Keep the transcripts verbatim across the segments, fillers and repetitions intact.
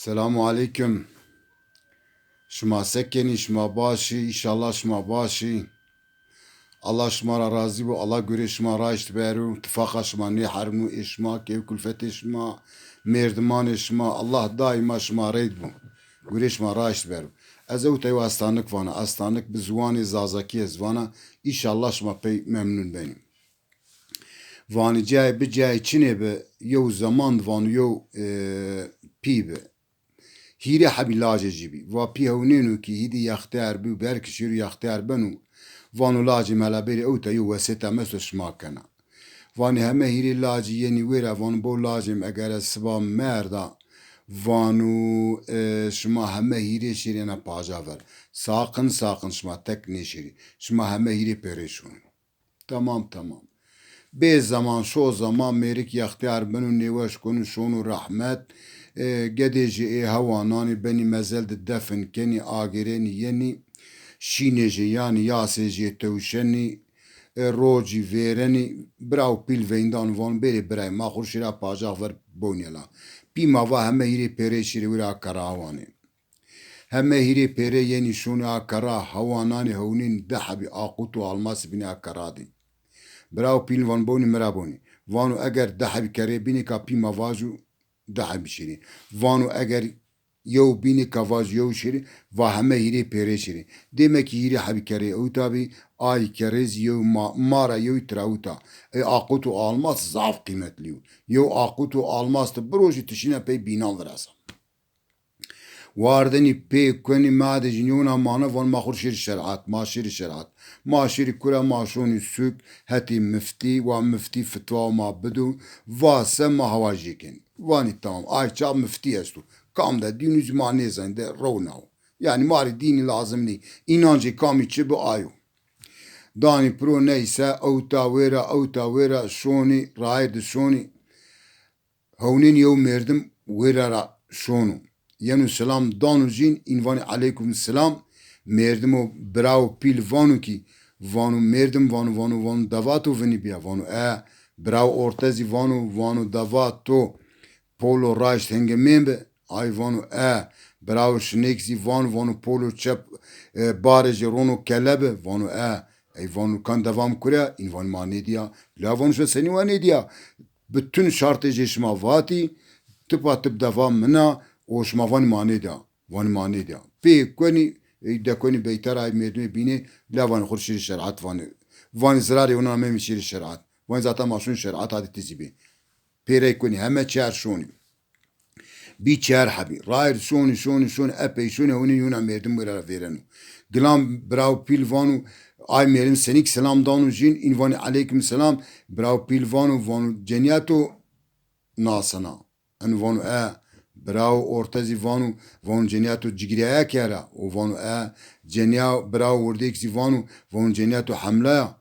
Selamu aleykum. Şima se kenî? Şima baş î? Înşallah şima baş î. Allah şima ra razî bo. Allah gurê şima raşt bero. Tifaqa şima nêhermû, ê şima, keyf kulfetê şima, mêrdimanê şima. Allah daîma şima reyd bo. Gurê şima raşt bero. Ez ewta yew astanik vana. Astanik bi ziwanê zazakî ez vana. Înşallah şima pey memnun benî. Vanî cayê bi, cayê çinê bi, yew zeman di vano yew, e, pî bi. Hîrê hebî lajê jî bî. Va pî hewnêno kî hîdî yextiyar bî û ber ki şêro yextiyar beno. Vano lajê mi hela bêrê ewta yew wesêta mi esto şima kena. Vanî heme hîrê lajî yenî wêra, vano bo lajê mi, eger ez siba merda, vano, e, şima heme hîrê şêrê ena paja ver. Saqin, saqin şima tek nêşêrî. Şima heme hîrê pêrê şono. Tamam, tamam. Bê zeman, şo zeman, mêrik yextiyar beno, nêweş kono, şono rehmet. E, gedê jê ê hewa nanê, benî mezel di defin kenî, agêrenî yenî, şînê jê yanî yasê jê tewşenî, e, rocî vêrenî, bira û pîl veyndan van bêrê birayê ma xo şêra pajax ver boynê la. Pî ma va heme hîrê pêrê şêrê wira kera hewanê. Heme hîrê pêrê yenî şonê a kera, hewa nanê hewnên di hebî aqut û almas bînê a kera dî. Bira û pîl van bonî, mi ra bonî. Vano eger di hebî kerê bînê ka pî ma vajo di hebî şêrê. Vano eger yew bînê ka vajo yew şêrê, va heme hîrê pêrê şêrê. Dême kî hîrê hebî kerê ewta bî, ay kerê zî yew ma, ma ra yew tira ewta. Ey aqut û almas zaf qîmetlî yo. Yew aqut û almas ti birojî ti şîna pey bînan virasa. Wardinî pê kuenî ma de jî nîyona mane van ma xur şêrî şer'at, ma şêrî şer'at. Ma şêrî kura ma şonî sûk hetê miftî, wa miftî fitwa ma bido, va se ma hewa jê kenî. Vanî tamam, ay çax miftî esto. Kam de dînû zî ma nêzanî de rewna o. Yanî ma rê dînî lazim nî. Înancê kamî çi bi ayo. Danî piro neyse, ewta wêra, ewta wêra, şonî, rayir di şonî. Hewnên yew mêrdim wêra ra şono. Yeno selam dano jîn, în vanî eleykum selam. Mêrdimo birawo pîl vano kî, vano mêrdim, vano, vano, vano deva to vinî bîya, vano e. Birawo orte zî vano, vano deva to polo raşt hengemên bi. Ay vano e. Birawo şinêk zî vano, vano polo çep, e, barê jê rono kele bi, vano e. Ey vano kan deva mi kure, în vanî ma nêdîya. La vano şo senî wa nêdîya? Bütün şartê jê şima vatî, tipa tip deva min a û şima vanî ma nêda. Vanî ma nêda. Pê kuenî, ey de kuenî beytera ay mêrdimê bînê, la vanî xur şêrî şer'at vanî. Vanî zirarê wina memî şêrî şer'at. Vanî zaten ma şûn şer'at hadî ti zî bê. Pêrey kuenî heme çar şonî. Bî çar hebî. Rayir şonî, şonî, şonî, epey şonî, hewnî yona mêrdim wira ra vêreno. Gilan birawo pîl vano, ay mêrdim senîk selam dano jîn, în vanî eleykum selam. Birawo pîl vano, vano cenîya to nasena. Eno vano e. Birawo orte zî vano, vano cenîya to cigîraya kera. O vano e. Cenîya birawo wirdêk zî vano, vano cenîya to hemlaya.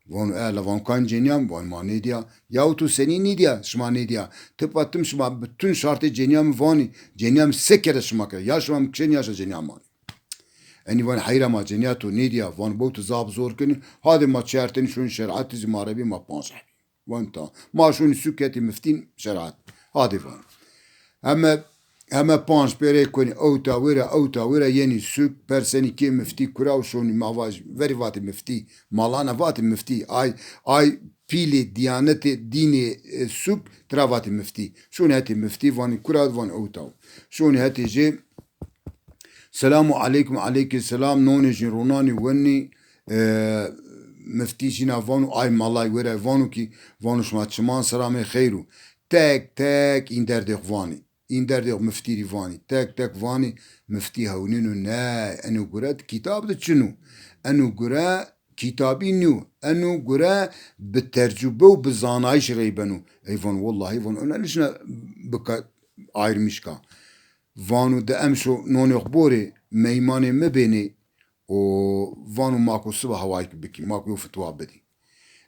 Vano e, la vano kan cenîya mi? Vanî ma nêdîya. Yaw to senî nêdîya, şima nêdîya? Tipa tim şima bütün şartê cenîya mi vanî. Cenîya mi se kere şima kere. Ya şima mi kişenî ya şa cenîya mi vanî. Enî vanî heyra ma cenîya to nêdîya. Vano bo tu zaf zor kenî. Hadê ma çar tenî şonî şer'at zî ma rebî ma panc hebî. Van ta. Ma şonî sûk hetê miftîn şer'at. Hadê van. Heme, heme panc pêrey kuenî ewta wêra, ewta wêra yenî sûk, persenî kê miftî kura û şonî ma vaj, verî vatê miftî, malana vatê miftî, ay, ay pîlê dîyanetê dînê, e, sûk tira vatê miftî. Şonî hetê miftî, vanî kura, vanî ewta. Şonî hetê jê, selamu aleykum, aleyke selam, nonê jî ronanî wenî, e, miftî jîna vano, ay malay wêra vano kî, vano şima çiman selamê xeyr o. Tek tek în derdê xo vanî. În derdê xo miftî rî vanî. Tek tek vanî, miftî hewnêno ne, eno gure kitab de çin o. Eno gure kitabî nîyo. Eno gure bi tercube û bi zanayîş rey beno. Ey vano, wellahî vano, ena nişna bika ayrmiş ka. Vano de emşo nonê xo borê, meymanê mi bênê û vano ma ko siba hawayêk bikî, ma ko yew fitwa bidî.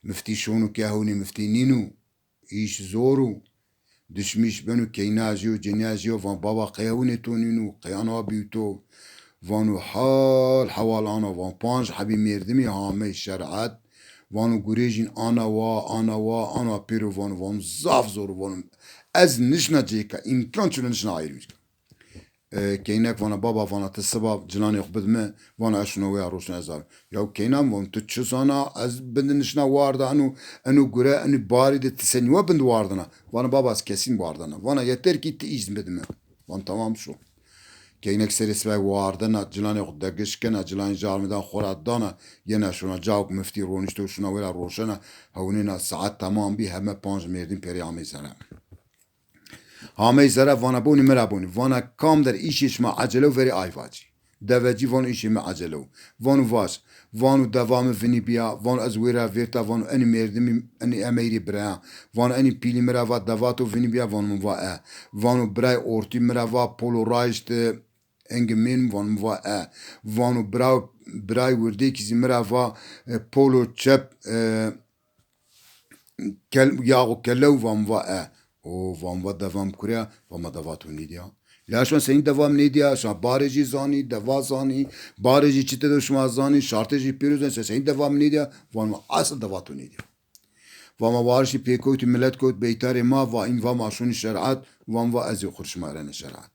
Miftî şono ke hewnê miftî nîno, îş zor o. Dişmîş beno keyna jî yo, cenîya jî yo, van baba qey hewnê to nîno, qey ana bîyo to? Vano hal hewal ana, van panc hebî mêrdimî hamey şer'et. Vano gurê jîn ana wa, ana wa, ana pêro vano, vano zaf zor o, vano ez nişna cêka, îmkan çino nişna ayrî bîka. E, keynek vana, baba, vana, ti siba cilanê xwu bid mi, vana ez şuna wêra roşna ez a. Yaw keynan, vano, ti çi zana, ez bindi nişna warda, eno, eno gure, eno barî de ti senî wa bindi wardina? Vana, baba, ez kesîn wardina. Vana, yeter ki ti îzn bidi mi. Van tamam şo. Keynek serê sibay wardina, cilanê xwu degiş kena, cilanê carmidan xwu ra dana, yena şuna cawk miftî ronişto şuna wêra roşena, hewnêna saet tamam bî, heme panc mêrdîn pêrê amey sere. Hamey zere vana bonî mi ra bonî. Vana kam der îşê şima ecele û verê ay vacî. Devecî vano îşê mi ecele û. Vano vac. Vano deva mi vinî bîya. Vano ez wêra vêrta. Vano enî mêrdimî, enî emeyî rê biraya. Vano enî pîlî mi ra va deva to vinî bîya. Vano mi va e. Vano biray ortî mi ra va polo rayişt, e, engimên. Vano mi va e. Vano bira, biray wirdêkî zî mi ra va, e, polo çep, e, kel, yaxo kelew. Van va e. O, van va devam kureya, van ma deva to nêdîya. La şon senî deva mi nêdîya, şima barê jî zanî, deva zanî, barê jî çi tedo şima zanî, şartê jî pêro zanî, se senî deva mi nêdîya, van ma asl deva to nêdîya. Van ma warişî pêkewtî, milet kewt beytarê ma, va în va ma şonî şer'at, van va ez ê xwu şima erene şer'at.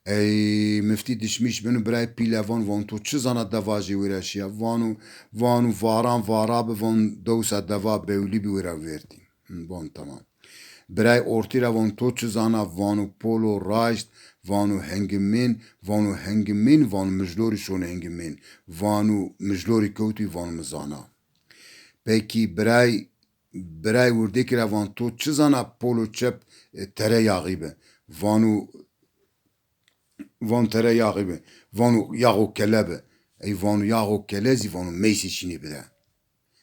Ey miftî dişmîş beno, birayê pîle van, van to çi zana deva jê wêra şîya? Vano, vano varan vara bi, van dewsa deva bewlî bi wêra vêrtî. Hi, van tamam. Birayê ortî ra van to çi zana? Vano polo raşt, vano hengimên, vano hengimên, vano mijlorî şono hengimên, vano mijlorî kewtî, vano mi zana. Pekî biray Birayê wirdêkî ra van to çi zana polo çep, e, tere yaxî bi. Vano, van tere yaxî bi. Vano yaxo kele bi. Ey vano yaxo kele zî vano meysî şinî bide.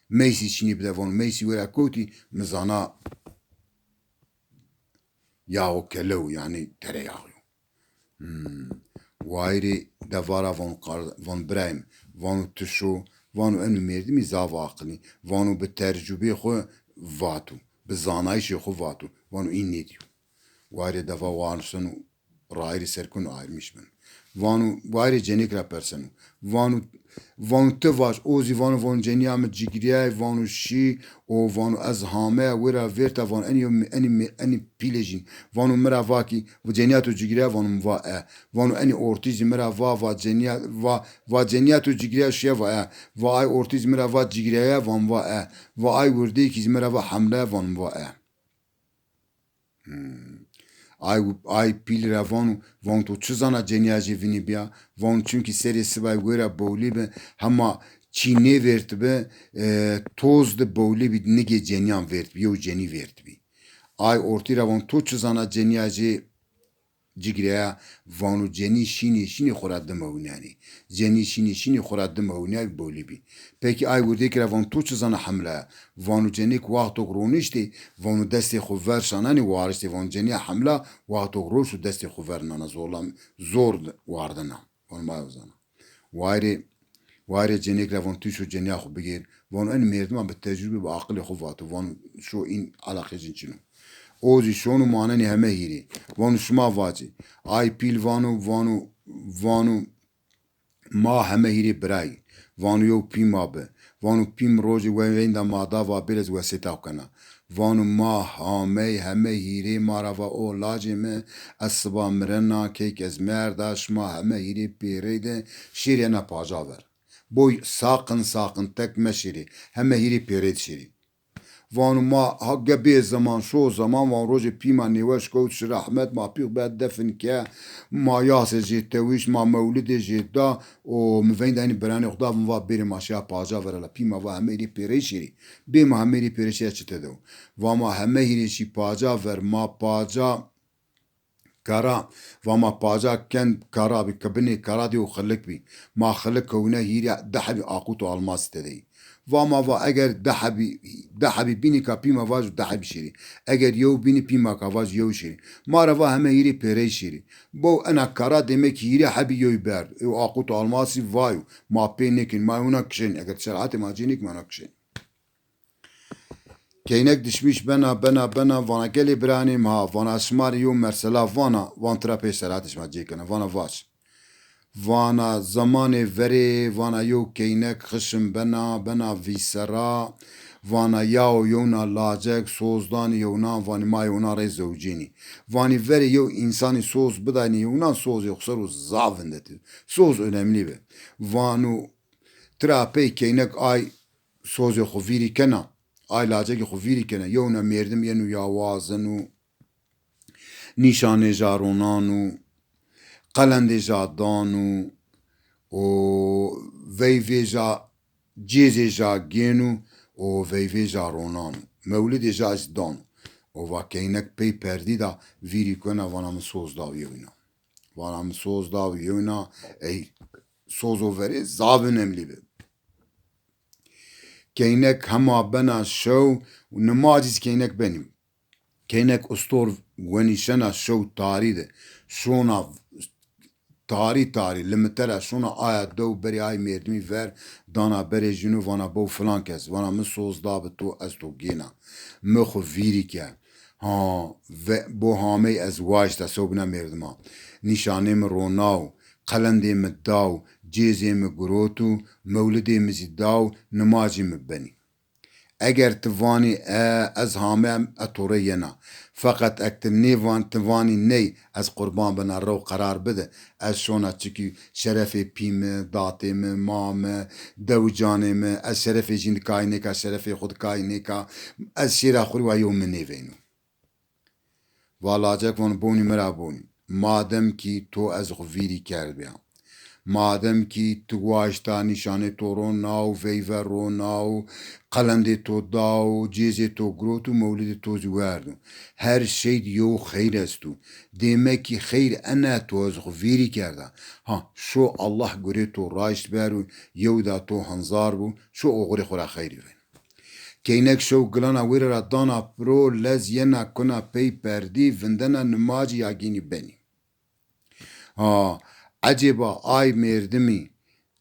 Meysî şinî bide vano meysî wêra kewtî mi zana yaxo kele o, yanî tere yaxî yo. Hmm. Wayîrê deva ra vano qar-, vano birayê mi, vano ti şo, vano eno mêrdimî zaf aqilî, vano bi tercubê xwu vato, bi zanayîşê xwu vato, vano în nêdîyo. Wayîrê deva warnişteno, rayîrê ser kuno, ayrmiş beno. Vano, wayîrê cenêk ra perseno. Vano, vano ti vac, o zî vano, vano cenîya mi cigirîyayê, vano şî, o vano ez hameya wêra vêrta, vano enî yo mi, enî mi, enî pîlê jîn. Vano mi ra va kî, cenîya to cigirîya? Vano mi va e. Vano enî ortî zî mi ra va, va cenîya, va, va cenîya to cigirîya şîye? Va e. Va ay ortî zî mi ra va cigirîyaye? Vano va e. Va ay wirdêkî zî mi ra va hemle? Vano mi va e. Hmm. Ay, ay pîl ra vano, vano to çi zana cenîya jê vinî bîya? Vano çimkî serê sibay wêra bowlî bi, hema çî nêvêrtbi, e, toz di bowlî bî, nigê cenîyan vêrtbî, yew cenî vêrtbî. Ay ortî ra vano to çi zana cenîya jê cigirîya? Vano cenî şînê şînê xwu ra dime winîyanê. Cenî şînê şînê xwu ra dime winîyay, bowlî bî. Pekî ay wirdêkî ra vano to çi zana hemle ya? Vano cenêk wextok roniştê, vano destê xwu ver şanenê, wariştê, vano cenîya hemla wextok roşt û destê xwu ver nana, zorla, zor wardina. Vano ma yo zana. Wayîrê, wayîrê cenêk ra vano ti şo cenîya xwu bigêr. Vano enî mêrdima bi tecrube, bi aqilê xwu vato. Vano şo, în eleqê jin çin o. O zî şono, manenê heme hîrê. Vano şima vacê. Ay pîl vano, vano, vano ma heme hîrê birayî. Vano yew pî ma bi. Vano pî mi rojê we veynda ma da, va bêr ez wesêta xwu kena. Vano ma hamey heme hîrê ma ra va o lacê mi, ez siba mirena, keyk ez merda, şima heme hîrê pêrey de şêrî ena paca ver. Boy saqin saqin tek meşêrê, heme hîrê pêrey de şêrî. Vano ma ha ge bê zeman şo zeman, van rojê pî ma nêweş kewt şi rehmet, ma pî xwu be defin ke, ma yasê jê tewîş, ma mewlidê jê da, û mi veynda enî biranê xwu da, vin va bêrê ma şiya paca ver, la pî ma va heme hîrê pêrey şêrî. Bê ma heme hîrê pêrey şiya çi tedo? Va ma heme hîrê şî paca ver, ma paca kara, va ma paca kend kara bî, kibinê kara dî û xilik bî. Ma xilik kewne hîrê di hebî aqût û almasî tedeyî. Va ma va eger di hebî, di hebî bînî ka pî ma vaj di hebî şêrî. Eger yew bînî pî ma ka vaj yew şêrî. Ma ra va heme hîrê pêrey şêrî. Bo ena kara demek hîrê hebî yew berd. Ew aqût û almasî vayo. Ma pê nêkin, ma wina kişên. Eger şer'atê ma cê nêkin, ma wina kişên. Keynek dişmîş bena, bena, bena, vana gelê biranê mi ha, vana şima rê yew mersela vana, van tira pê şer'atê şima cê kena, vana vac. Vana zemanê verê, vana yew keynek xişm bena, bena vîsera, Vana yawo yewna lacek soz danî yewnan, vanî ma yewnan rey zewcênî. Vanî verê yew însanî soz bidaynî yewnan, sozê xo ser o zaf vindetî. Soz önemlî bi. Vano tira pey keynek ay sozê xo vîrî kena, ay lacekê xo vîrî kena. Yewna mêrdim yeno ya wazeno, nîşanê ja ronano, qelendê ja dano, û veyvê ja, cêzê ja gêno û veyvê ja ronano. Mewlidê ja zî dano. O va keynek pey perdî da vîrî kena, vana mi soz daw yewna. Vana mi soz daw yewna, ey sozo verê zaf önemlî bi. Keynek hema bena şew, nimacî zî keynek benî. Keynek ustor wenîşena şew tarî de. Şona tarî tarî, limite ra şona aya dew berê ay mêrdimî ver, dana berê jîno, vana bew filan kes, vana mi soz da bi to, ez to gêna. Mi xo vîrî ke. Ha, ve, bo hamey ez waşta sewbîna mêrdima. Nîşanê mi ronaw, qelendê mi daw, cêzê mi girot û mewlidê mi zî daw, nimacî mi benî. Eger ti vanî, e, ez hame, e, to rê yena. Feqet ek ti nêvan, ti vanî ney, ez qurban bena, rew qerar bide. Ez şona çikî şerefê pî mi, datê mi, ma mi, dew û canê mi, ez şerefê jîn di kay nêka, şerefê xwu di kay nêka, ez şêra xwu rê wa yew mi nêveyno. Va lacek vano, bonî mi ra bonî. Madem kî to ez xwu vîrî kerdbîya. Madem kî ti waşta nîşanê to ronaw, veyve ronaw, qelendê to daw, cêzê to girot û mewlidê to zî werdo. Her şey di yew xeyr esto. Dêmek kî xeyr ene to ez xwu vîrî kerda. Ha, şo Allah gurê to raşt bero, yew da to henzar bo, şo oxirê xwu ra xeyrî vên. Keynek şew gilana wêre ra dana piro, lez yena kuna pey perdî, vindena nimacî ya gênî benî. Ha, ecêba ay mêrdimî,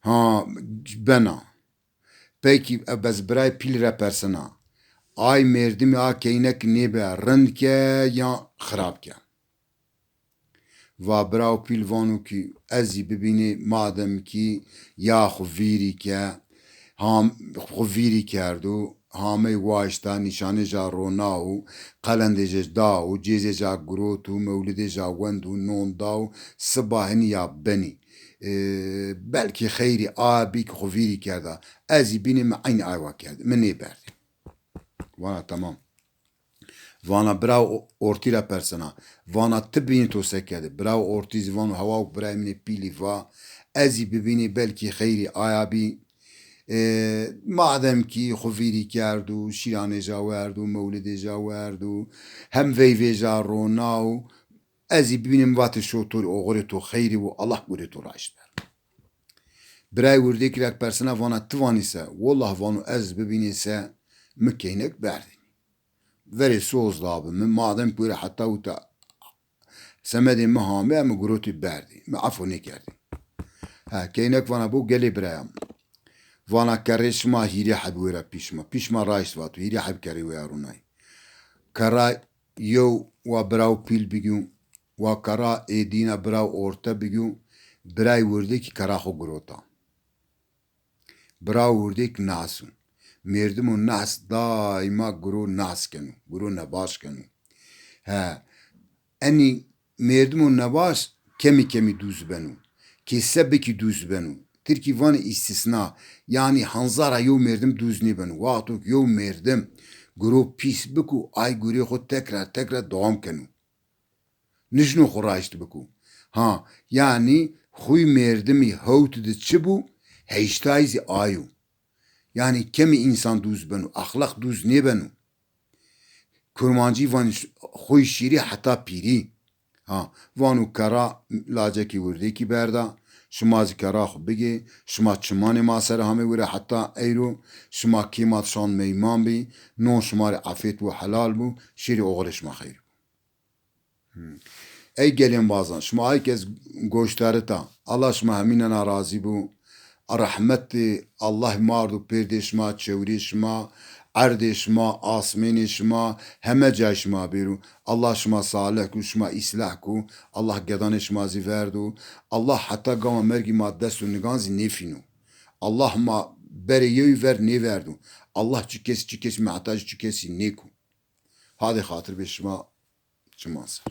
ha, bena. Pekî, e, ez birayê pîl ra persena. Ay mêrdimî a keynek nêbe rind ke ya xirab ke? Va bira û pîl vano kî ez zî bibînê, madem kî ya xwu vîrî ke, ham, xwu vîrî kerdo, hamey waşta, nîşanê ja rona û qelendê ja da û cêzê ja girot û mewlidê ja wend û non da û siba hinî ya benî. E, belkî xeyrî a bî ki xwu vîrî kerda. Ez zî bînê mi eynî ay wa kerdê. Mi nêberdê. Vana temam. Vana bira o-, ortî ra persena. Vana ti bînî to se kerdê? Bira ortî zî vano hewa û birayê min ê pîlî va, ez zî bibînî belkî xeyrî aya bî. E, madem kî xwu vîrî kerdo, şîranê ja werdo, mewlidê ja werdo, hem veyvê ja rona û ez zî bibînî, mi vatê şo to rê oxirê to xeyrî bo, Allah gurê to raşt ber. Birayê wirdêkî ra persena vana ti vanî se? Wallah vano ez bibînî se mi keynek berdênî. Verê soz da bi mi, madem ki wêre heta wita semedê mi hame, mi girotî berdî. Mi efo nêkerdî. Ha, keynek vana bo gelê biraya mi. Vana kerrê şima hîrê heb wêra pî şima. Pî şima raşt vato, hîrê heb kerrê wêya ronay. Kerra yew wa bira û pîl bigî, wa kerra ê dîna bira û orte bigî, birayê wirdêkî kerra xo girota. Bira û wirdêk nas o. Mêrdim û nas daîma guro nas keno, guro nebaş keno. He, enî mêrdim û nebaş kemî kemî duz beno. Kê se bikî duz beno. Tirkî vanê îstîsna. Yanî hanzara yew mêrdim duz nêbeno. Wexto ki yew mêrdim guro pîs biko, ay gurê xo tekrar tekrar dewam keno. Nijno xwu raşt biko. Ha, yanî xwî mêrdimî hewt di çi bû, heştay zî ayo. Yanî kemî însan duz beno, exlaq duz nêbeno. Kurmancî vanî ş-, xwî şîrî heta pîrî. Ha, vano kerra lacekî wirdêkî berda, şima zî kerra xwu bigê, şima çimanê ma ser hamê wire heta eyro, şima kê ma şan meyman bî, non şima rê efêt û helal bû, şêrê oxirê şima xeyr bû. Hmm. Ey gelên bazan, şima ay kes goştarita, Allah şima hemînena razî bo. Rehmetê Allah mard û pêrdê şima, çewrê şima, erdê şima, asmênê şima, heme cay şima bêro. Allah şima salih ku, şima îslah ku. Allah gedanê şima zî verdo. Allah heta gama mergî ma dest û nigan zî nêfîno. Allah ma Berê yewî ver nêverdo. Allah çi kes, çi kes mehtacê çi kesî nêko. Hadê xatir bê şima çiman ser.